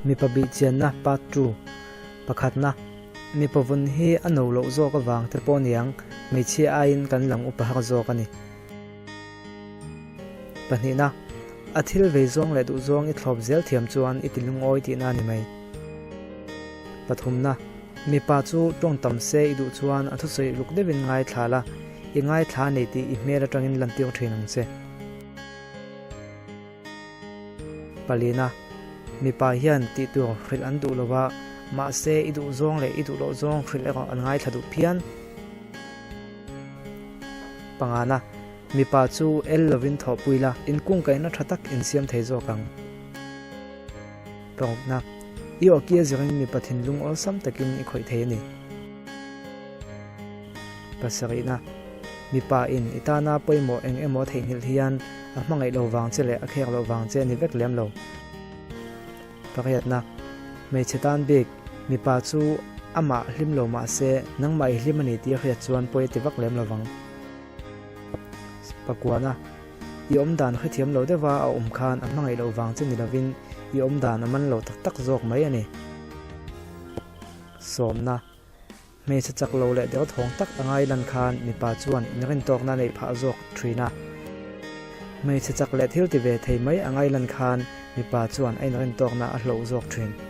Mipa bihchianna Part Ii Pakhatna, Mipa vun hi a no loh zawk avang te pawh niang, hmeichhia aiin kan lang upa har zawk a ni. Pahnihna, A thil vei zawng leh duh zawng i thlawp zel thiam chuan i ti lungawi tihna a ni mai. Pathumna, Mipa chu tawng tam se i duh chuan a thusawi luk deuhin ngaithla la, i ngaithla a nei tih i hmel atangin lantir thin ang che. Palina, Mipa hian tih tur hrilh an duh lo va, mahse i duh zawng leh i duh loh zawng hrilh erawh an ngaithla duh phian. Pangana, Mipa chu el lovin thawhpui la, inkungkaihna tha tak insiam thei zawk ang. Parukna, I awki a zirin mipa thinlung awlsam takin i khawih thei a ni. Pasarihna, Mipa in i tana pawimawh eng emaw theihnghilh hian a hmangaih lo vang che leh a khek loh vang che a ni vek lem lo. Pariatna, Hmeichhe tan bik, mipa chu amah hlim lo mah se nangmah i hlim a ni tih a hriat chuan pawi a ti vak lem lo vang. Pakuana, I awm dan hrethiam lo deuha a awm khan a hmangaih loh vang che ni lovin i awm dan a man lo tak tak zawk mai a ni. Sawmna, Hmeichhe chak lo leh derthawng tak a ngai lan khan mipa chuan inrintawkna a neih phah zawk thin a. Hmeichhe chak leh thil ti ve thei mai a ngai lan khan mipa chuan a inrintawkna a hloh zawk thin.